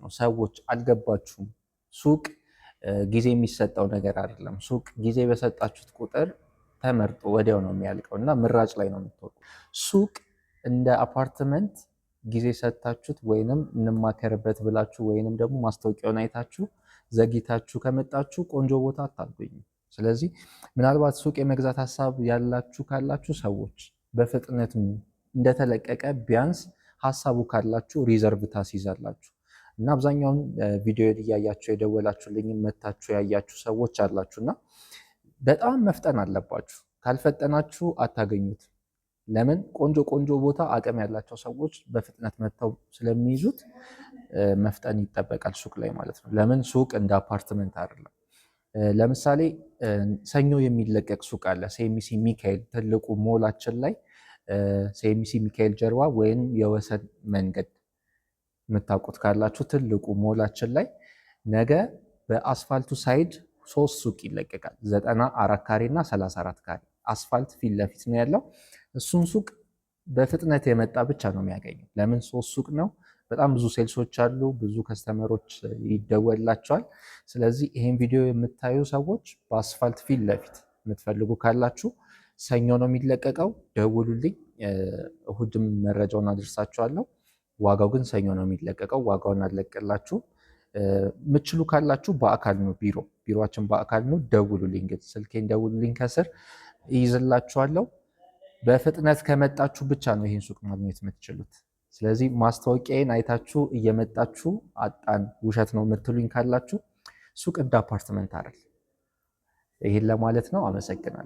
ነው። ሰዎች አልገባችሁም። ሱቅ ጊዜ የሚሰጠው ነገር አይደለም። ሱቅ ጊዜ በሰጣችሁት ቁጥር ተመርጦ ወዲያው ነው የሚያልቀው እና ምራጭ ላይ ነው የምትወጡ። ሱቅ እንደ አፓርትመንት ጊዜ ሰጥታችሁት ወይንም እንማከርበት ብላችሁ ወይንም ደግሞ ማስታወቂያውን አይታችሁ ዘግይታችሁ ከመጣችሁ ቆንጆ ቦታ አታገኙ። ስለዚህ ምናልባት ሱቅ የመግዛት ሀሳብ ያላችሁ ካላችሁ ሰዎች በፍጥነት እንደተለቀቀ ቢያንስ ሀሳቡ ካላችሁ reserve ታስይዛላችሁ። እና አብዛኛውን ቪዲዮ እያያችሁ የደወላችሁልኝ መታችሁ ያያችሁ ሰዎች አላችሁ እና በጣም መፍጠን አለባችሁ። ካልፈጠናችሁ አታገኙት። ለምን? ቆንጆ ቆንጆ ቦታ አቅም ያላቸው ሰዎች በፍጥነት መጥተው ስለሚይዙት መፍጠን ይጠበቃል ሱቅ ላይ ማለት ነው። ለምን? ሱቅ እንደ አፓርትመንት አይደለም። ለምሳሌ ሰኞ የሚለቀቅ ሱቅ አለ። ሲኤምሲ ሚካኤል ትልቁ ሞላችን ላይ፣ ሲኤምሲ ሚካኤል ጀርባ ወይም የወሰን መንገድ የምታውቁት ካላችሁ ትልቁ ሞላችን ላይ ነገ በአስፋልቱ side ሶስት ሱቅ ይለቀቃል። 94 ካሬ እና 34 ካሬ አስፋልት ፊት ለፊት ነው ያለው። እሱን ሱቅ በፍጥነት የመጣ ብቻ ነው የሚያገኘው። ለምን? ሶስት ሱቅ ነው። በጣም ብዙ sales ኦች አሉ፣ ብዙ customer ኦች ይደወላቸዋል። ስለዚህ ይሄን ቪዲዮ የምታዩ ሰዎች በአስፋልት ፊት ለፊት የምትፈልጉ ካላችሁ ሰኞ ነው የሚለቀቀው፣ ደውሉልኝ። እሁድም መረጃውን አድርሳችኋለሁ። ዋጋው ግን ሰኞ ነው የሚለቀቀው። ዋጋውን አለቅላችሁ ምችሉ ካላችሁ በአካል ነው፣ ቢሮችን በአካል ነው። ደውሉልኝ፣ ግን ስልኬን ደውሉልኝ፣ ከስር እይዝላችኋለሁ። በፍጥነት ከመጣችሁ ብቻ ነው ይህን ሱቅ ማግኘት የምትችሉት። ስለዚህ ማስታወቂያዬን አይታችሁ እየመጣችሁ አጣን ውሸት ነው የምትሉኝ ካላችሁ ሱቅ እንደ አፓርትመንት አይደል። ይህን ለማለት ነው። አመሰግናለሁ።